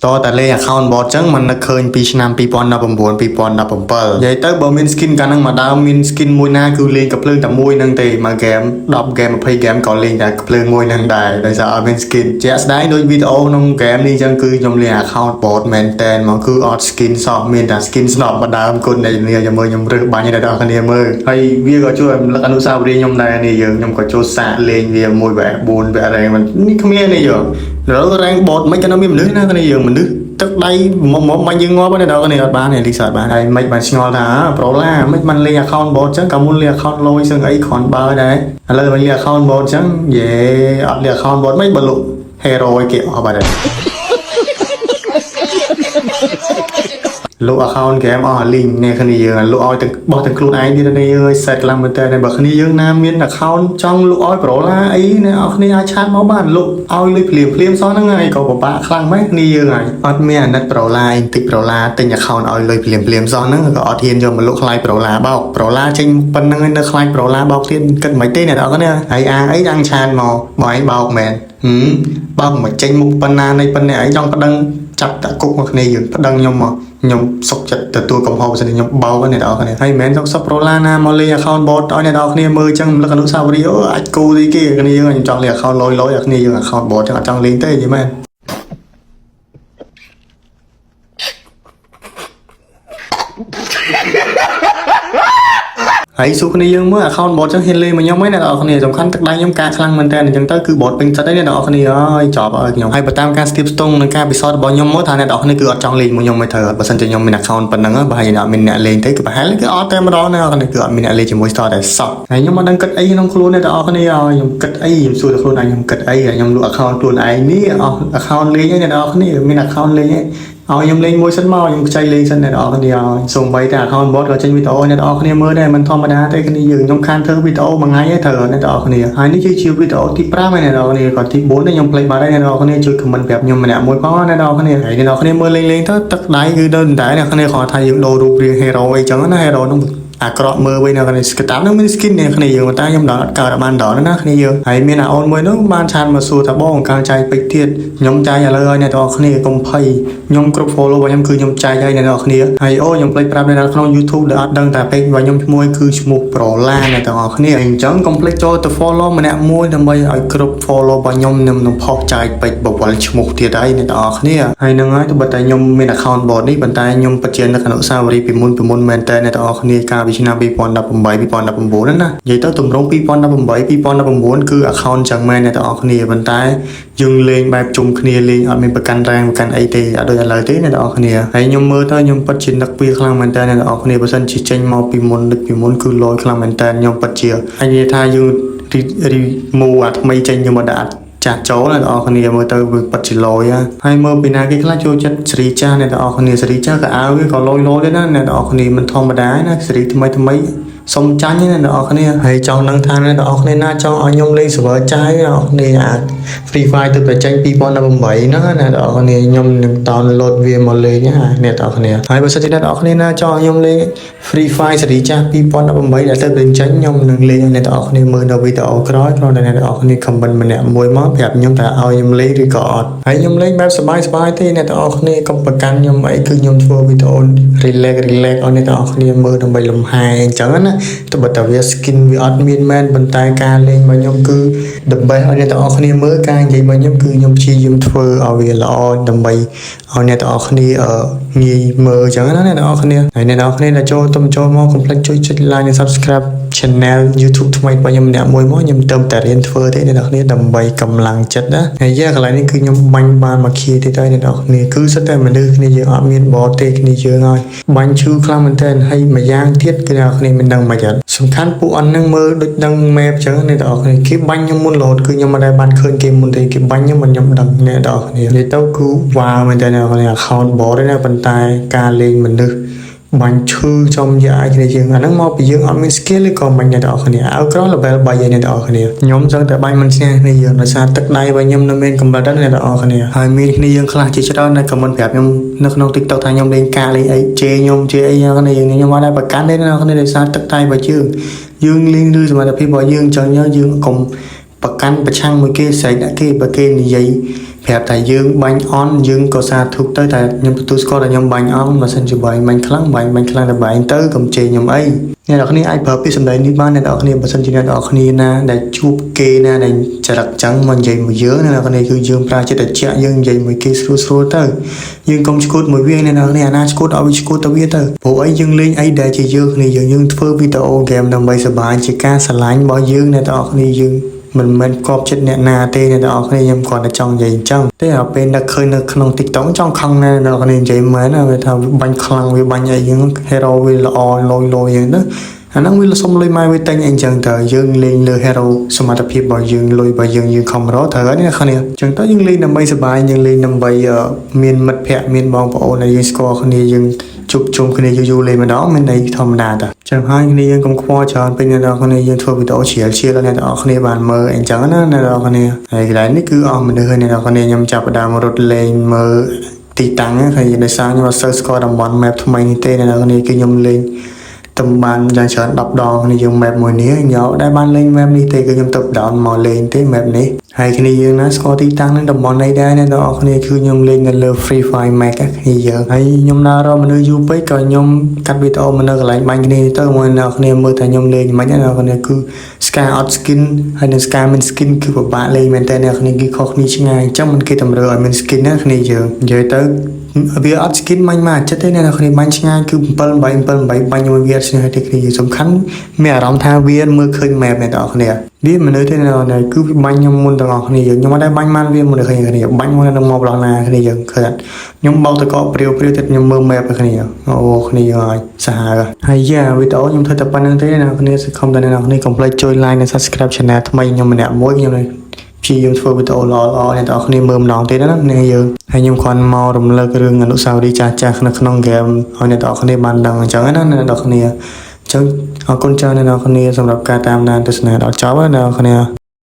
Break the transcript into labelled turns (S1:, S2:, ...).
S1: តតែលេង account bot ចឹងมันនឹកឃើញពីឆ្នាំ2019 2017និយាយទៅបើមាន skin កាលហ្នឹងមកដើមមាន skin មួយណាគឺលេងកាភ្លើងតែមួយហ្នឹងទេមួយ game 10 game 20 game ក៏លេងតែកាភ្លើងមួយហ្នឹងដែរដោយសារអត់មាន skin ជាក់ស្ដែងដូចវីដេអូក្នុង game នេះចឹងគឺខ្ញុំលេង account bot មែនតែនមកគឺអត់ skin សោះមានតែ skin ស្នប់មកដើមគុណដែលគ្នាចាំមើលខ្ញុំរើសបាញ់ឲ្យដល់គ្នាមើលហើយវាក៏ជួយរំលឹកអនុស្សាវរីយ៍ខ្ញុំដែរនេះយើងខ្ញុំក៏ចូលសាកលេងវាមួយបែប4បែបរែងនេះគ្មាននេះយើងឥឡូវរែង bot មិនក៏នៅមានមនុស្សណាគ្នាយើងមនុស្សទឹកដៃមកមកបាញ់យើងងាប់ហ្នឹងដល់គ្នាអត់បានទេលីសាអត់បានហើយមិនបានឆ្ងល់ថាប្រូឡាមិនបានលេង account bot ចឹងកាលមុនលេង account លយសឹងអីគ្រាន់បើដែរឥឡូវវិញលេង account bot ចឹងយេអត់លេង account bot មិនបើលុ hero ឲ្យគេអស់បាត់ហើយ លក់ account game អស់អាលីងអ្នកគ្នាយើងលក់ឲ្យទាំងបោះទាំងខ្លួនឯងទៀតនេះអើយ set ខ្លាំងមែនតើបើគ្នាយើងណាមាន account ចង់លក់ឲ្យប្រូឡាអីអ្នកនរគ្នាអាច chat មកបានលក់ឲ្យលុយភ្លាមភ្លាមសោះហ្នឹងហើយក៏ពិបាកខ្លាំងម៉េះគ្នាយើងហើយអត់មានអាណិតប្រូឡាអីបន្តិចប្រូឡាទិញ account ឲ្យលុយភ្លាមភ្លាមសោះហ្នឹងក៏អត់ហ៊ានយកមកលក់ខ្លាយប្រូឡាបោកប្រូឡាចេញប៉ុណ្្នឹងហើយនៅខ្លាយប្រូឡាបោកទៀតគិតមិនទេអ្នកនរគ្នាហើយអាអីអាំង chat មកបើឯងបោកមែនហឹមបោកមកចេញមុខប៉ុណ្ណានៃប៉ុណ្ណេះឯងចង់ប្តឹងចាប់តាគុកមកគ្នាយើងប្តឹងខ្ញុំមកខ្ញុំសុកចិត្តទទួលកំហុសបើសិនជាខ្ញុំបោកអ្នកនរគ្នាហើយមិនមែនសុកសុកប្រូឡាណាមកលេង account bot ឲ្យអ្នកនរគ្នាមើលចឹងរំលឹកអនុស្សាវរីយ៍អូអាចគូទីគេគ្នាយើងខ្ញុំចង់លេង account លយលយឲ្យគ្នាយើង account bot ចឹងអត់ចង់លេងទេយល់មែន ហើយសួរគ្នាយើងមើល account bot ចឹងហ៊ានលេងមកខ្ញុំហ្នឹងអ្នកនរគ្នាសំខាន់ទឹកដៃខ្ញុំការខ្លាំងមែនតើអញ្ចឹងទៅគឺ bot ពេញចិត្តហើយអ្នកនរគ្នាអើយចប់ហើយខ្ញុំហើយបើតាមការស្ទាបស្ទង់និងការពិសោធន៍របស់ខ្ញុំមកថាអ្នកនរគ្នាគឺអត់ចង់លេងមកខ្ញុំមិនត្រូវបើសិនជាខ្ញុំមាន account ប៉ុណ្ណឹងប្រហែលជាអត់មានអ្នកលេងទេគឺប្រហែលគឺអត់តែម្ដងអ្នកនរគ្នាគឺអត់មានអ្នកលេងជាមួយស្ទើរតែសោះហើយខ្ញុំអត់ដឹងគិតអីក្នុងខ្លួនអ្នកនរគ្នាហើយខ្ញុំគិតអីខ្ញុំសួរតែខ្លួនឯងខ្ញុំគិតអីខ្ញុំលក់ account ខ្លួនឯងនេះអស់ account លេងហើយអ្នកនរគ្នាមាន account លេងហើយឲ្យខ្ញុំលេងមួយសិនមកខ្ញុំខ្ចីលេងសិនអ្នកនរគ្នាឲ្យសូម្បីតែ account bot ក៏ចេញវីដេអូអ្នកនរគ្នាមើលដែរមិនធម្មតាទេគ្នាយើងខ្ញុំខានធ្វើវីដេអូមួយថ្ងៃឯងត្រូវអ្នកនរគ្នាហើយនេះគឺជាវីដេអូទី5ហើយអ្នកនរគ្នាក៏ទី4នេះខ្ញុំភ្លេចបាត់ហើយអ្នកនរគ្នាជួយ comment ប្រាប់ខ្ញុំម្នាក់មួយផងអ្នកនរគ្នាហើយអ្នកនរគ្នាមើលលេងលេងទៅទឹកដៃគឺដូចតែអ្នកគ្នាគ្រាន់ថាយើងដូររូបរាង hero អីចឹងណា hero នោះអាក្រក់មើលវិញនៅគ្នាស្កតានឹងមាន skin នេះគ្នាយើងតែខ្ញុំដល់អត់កើតបានដល់ណាគ្នាយើងហើយមានអាអូនមួយនោះបាន chat មកសួរថាបងកាលចែកពេជ្រទៀតខ្ញុំចែកឥឡូវឲ្យអ្នកទាំងអស់គ្នាកុំភ័យខ្ញុំគ្រប់ follow របស់ខ្ញុំគឺខ្ញុំចែកឲ្យអ្នកទាំងអស់គ្នាហើយអូខ្ញុំភ្លេចប្រាប់អ្នកនៅក្នុង YouTube ដែលអត់ដឹងថា page របស់ខ្ញុំឈ្មោះគឺឈ្មោះប្រូឡាអ្នកទាំងអស់គ្នាអញ្ចឹងកុំភ្លេចចូលទៅ follow ម្នាក់មួយដើម្បីឲ្យគ្រប់ follow របស់ខ្ញុំខ្ញុំនឹងផុសចែកពេជ្របវលឈ្មោះទៀតហើយអ្នកទាំងអស់គ្នាហើយនឹងហើយទោះបីតែខ្ញុំមាន account bot នេះប៉ុន្តែខ្ញុំពិតជានឹកអនុស្សាវរីយ៍ពីមុនពីមុនមែនតើអ្នកទាំងអស់គ្នាកាលពីឆ្នាំ2018 2019ហ្នឹងណានិយាយទៅទម្រង់2018 2019គឺ account ចឹងមែនអ្នកទាំងអស់គ្នាប៉ុន្តែយើងលេងបែបជុំគ្នាលេងអត់មានប្រកាន់រាងប្រកាន់អីទេអត់ដូចឥឡូវទេអ្នកទាំងអស់គ្នាហើយខ្ញុំមើលទៅខ្ញុំពិតជានឹកវាខ្លាំងមែនតើអ្នកទាំងអស់គ្នាបើសិនជាចេញមកពីមុននឹកពីមុនគឺលយខ្លាំងមែនតើខ្ញុំពិតជាហើយនិយាយថាយើង remove អាថ្មីចេញយកមកដាក់ចាស់ចូលអ្នកទាំងអស់គ្នាមើលទៅវាពិតជាលយហើយមើលពីណាគេខ្លះចូលចិត្តសេរីចាស់អ្នកទាំងអស់គ្នាសេរីចាស់ក៏អាវវាក៏លយលយដែរណាអ្នកទាំងអស់គ្នាមិនធម្មតាណាសេរីថ្មីថ្មីសុំចាញ់ណាអ្នកទាំងអស់គ្នាហើយចង់ដឹងថាអ្នកទាំងអស់គ្នាណាចង់ឲ្យខ្ញុំលេង server ចាស់អ្នកទាំងអស់គ្នាអាច Free Fire ទៅតែចេញ2018ហ្នឹងណាអ្នកទាំងអស់គ្នាខ្ញុំនឹង download វាមកលេងណាអ្នកទាំងអស់គ្នាហើយបើសិនជាអ្នកទាំងអស់គ្នាណាចង់ឲ្យខ្ញុំលេង Free Fire សេរីចាស់2018ដែលទៅតែចេញខ្ញុំនឹងលេងឲ្យអ្នកទាំងអស់គ្នាមើលនៅវីដេអូក្រោយគ្រាន់តែអ្នកទាំងអស់គ្នា comment ម្នាក់មួយមកប្រាប់ខ្ញុំថាឲ្យខ្ញុំលេងឬក៏អត់ហើយខ្ញុំលេងបែបសប្បាយសប្បាយទេអ្នកទាំងអស់គ្នាកុំប្រកាន់ខ្ញុំអីគឺខ្ញុំធ្វើវីដេអូ relax relax ឲ្យអ្នកទាំងអស់គ្នាមើលដើម្បីលំហែអញ្ចឹងណាទោះបីតែវា skin វាអត់មានមែនប៉ុន្តែការលេងរបស់ខ្ញុំគឺដើម្បីឲ្យអ្នកទាំងអស់គ្នាមើលការនិយាយរបស់ខ្ញុំគឺខ្ញុំព្យាយាមធ្វើឲ្យវាល្អដើម្បីឲ្យអ្នកទាំងអស់គ្នាងាយមើលអញ្ចឹងណាអ្នកទាំងអស់គ្នាហើយអ្នកទាំងអស់គ្នាដែលចូលទៅចូលមកកុំភ្លេចជួយចុច like និង subscribe channel YouTube ថ្មីរបស់ខ្ញុំម្នាក់មួយមកខ្ញុំទៅតែរៀនធ្វើទេអ្នកនរគ្នាដើម្បីកម្លាំងចិត្តណាហើយយ៉ាកន្លែងនេះគឺខ្ញុំបាញ់បានមកខៀទៀតហើយអ្នកនរគ្នាគឺសិតតែមនុស្សគ្នាយើងអត់មានបទេគ្នាយើងហើយបាញ់ឈឺខ្លាំងមែនទែនហើយមួយយ៉ាងទៀតគឺអ្នកនរគ្នាមិនដឹងមិនអត់សំខាន់ពួកអត់នឹងមើលដូចដឹង map ចឹងអ្នកនរគ្នាគេបាញ់ខ្ញុំមុនរហូតគឺខ្ញុំមិនដែលបានឃើញគេមុនទេគេបាញ់ខ្ញុំមិនខ្ញុំដឹងអ្នកនរគ្នានិយាយទៅគឺវ៉ាវមែនទែនអ្នកនរគ្នា account bot ទេណាប៉ុន្តែការលេងមនុស្សបាញ់ឈឺចំយ៉ាយគ្នាយើងអាហ្នឹងមកពីយើងអត់មាន skill ឬក៏មិនអ្នកទាំងអស់គ្នាអៅក្រ level 3ឯអ្នកទាំងអស់គ្នាខ្ញុំចង់តែបាញ់មិនឈ្នះគ្នាយើងដោយសារទឹកដៃរបស់ខ្ញុំនៅមានកម្រិតដែរអ្នកទាំងអស់គ្នាហើយមានគ្នាយើងខ្លះជាច្រើននៅ comment ប្រាប់ខ្ញុំនៅក្នុង TikTok ថាខ្ញុំលេងការលេងអីជេរខ្ញុំជេរអីយ៉ាងនេះខ្ញុំអត់ដែរប្រកាន់ទេអ្នកទាំងអស់គ្នាដោយសារទឹកដៃរបស់យើងយើងលេងឬសមត្ថភាពរបស់យើងអញ្ចឹងយើងកុំប្រកាន់ប្រឆាំងមួយគេស្រែកដាក់គេបើគេនិយាយ ប្រាប់តែយើងបាញ់អន់យើងក៏សាធុកទៅតែខ្ញុំទទួលស្គាល់ថាខ្ញុំបាញ់អន់បើសិនជាបាញ់បាញ់ខ្លាំងបាញ់បាញ់ខ្លាំងតែបាញ់ទៅកុំជេរខ្ញុំអីអ្នកនរគ្នាអាចប្រើពាក្យសម្ដីនេះបានអ្នកនរគ្នាបើសិនជាអ្នកនរគ្នាណាដែលជួបគេណាដែលចរិតចឹងមកនិយាយមួយយើងអ្នកនរគ្នាគឺយើងប្រើចិត្តត្រជាក់យើងនិយាយមួយគេស្រួលស្រួលទៅយើងកុំឈួតមួយវាអ្នកនរគ្នាអាណាឈួតឲ្យវាឈួតទៅវាទៅព្រោះអីយើងលេងអីដែលជាយើងគ្នាយើងយើងធ្វើវីដេអូហ្គេមដើម្បីសប្បាយជាការស្រឡាញ់របស់យើងអ្នកនរគ្នាយើងមិនមែនកប់ចិត្តអ្នកណាទេអ្នកទាំងអស់គ្នាខ្ញុំគ្រាន់តែចង់និយាយអញ្ចឹងទេដល់ពេលនឹកឃើញនៅក្នុង TikTok ចង់ខឹងណាស់អ្នកទាំងអស់គ្នានិយាយមែនណាវាថាវាបាញ់ខ្លាំងវាបាញ់អីហ្នឹង hero វាល្អលយលយអញ្ចឹងទៅអាហ្នឹងវាសុំលុយម៉ែវាទិញអីអញ្ចឹងទៅយើងលេងលើ hero សមត្ថភាពរបស់យើងលុយរបស់យើងយើងខំរកត្រូវហើយអ្នកគ្នាអញ្ចឹងទៅយើងលេងដើម្បីសប្បាយយើងលេងដើម្បីមានមិត្តភ័ក្តិមានបងប្អូនដែលយើងស្គាល់គ្នាយើងជួបជុំគ្នាយូរយូរលេងម្ដងមានន័យធម្មតាតាចឹងហើយគ្នាយើងកុំខ្វល់ច្រើនពេកអ្នកនរគ្នាយើងធ្វើវីដេអូជ្រាលជ្រាលដល់អ្នកទាំងអស់គ្នាបានមើលអីចឹងណាអ្នកនរគ្នាហើយកន្លែងនេះគឺអស់មនុស្សហើយអ្នកនរគ្នាខ្ញុំចាប់ផ្ដើមរត់លេងមើលទីតាំងហើយដោយសារខ្ញុំអត់សូវស្គាល់តំបន់ map ថ្មីនេះទេអ្នកនរគ្នាគឺខ្ញុំលេងទំបានយ៉ាងច្រើន10ដងគ្នាយើង map មួយនេះខ្ញុំអត់ដែលបានលេង map នេះទេគឺខ្ញុំទៅ down មកលេងទេ map នេះហើយគ្នាយើងណាស្គាល់ទីតាំងនឹងតំបន់នេះដែរអ្នកទាំងអស់គ្នាគឺខ្ញុំលេងនៅលើ Free Fire Max គ្នាយើងហើយខ្ញុំដើររកមនុស្សយូរពេកក៏ខ្ញុំកាត់វីដេអូមកនៅកន្លែងបាញ់គ្នាទៅមួយអ្នកគ្នាមើលថាខ្ញុំលេងមិនណាអ្នកគ្នាគឺ Scar អត់ skin ហើយនឹង Scar មាន skin គឺពិបាកលេងមែនតើអ្នកគ្នាគឺខុសគ្នាឆ្ងាយអញ្ចឹងមិនគេតម្រូវឲ្យមាន skin ណាគ្នាយើងនិយាយទៅវាអត់ skin បាញ់មកចិត្តទេអ្នកគ្នាបាញ់ឆ្ងាយគឺ7 8 7 8បាញ់មួយវាអត់ឈ្នះទេគ្នាយើងសំខាន់មានអារម្មណ៍ថាវាមើលឃើញ map អ្នកទាំងអស់គ្នាវាមនុស្សទេអ្នកនរគឺវាបាញ់ខ្ញុំមុនទាំងអស់គ្នាយើងខ្ញុំអត់ได้បាញ់បានវាមុនគ្នាគ្នាបាញ់មុននឹងមកដល់ណាគ្នាយើងឃើញអត់ខ្ញុំបោកតកព្រាវព្រាវទៀតខ្ញុំមើល map គ្នាអូគ្នាយើងហើយសាហាវហើយយ៉ាវីដេអូខ្ញុំធ្វើតែប៉ុណ្្នឹងទេអ្នកគ្នាសង្ឃឹមថាអ្នកគ្នាកុំភ្លេចជួយ like និង subscribe channel ថ្មីខ្ញុំម្នាក់មួយខ្ញុំនឹងព្យាយាមធ្វើវីដេអូល្អៗអ្នកទាំងអស់គ្នាមើលម្ដងទៀតណានេះយើងហើយខ្ញុំគ្រាន់មករំលឹករឿងអនុស្សាវរីយ៍ចាស់ៗនៅក្នុងហ្គេមឲ្យអ្នកទាំងអស់គ្នាបានដឹងអញ្ចឹងណាអ្នកទាំងអស់គ្នាអញ្ចឹងអរគុណច្រើនអ្នកទាំងអស់គ្នាសម្រាប់ការតាមដានទស្សនាដល់ចប់ណាអ្នកទាំងអស់គ្នា។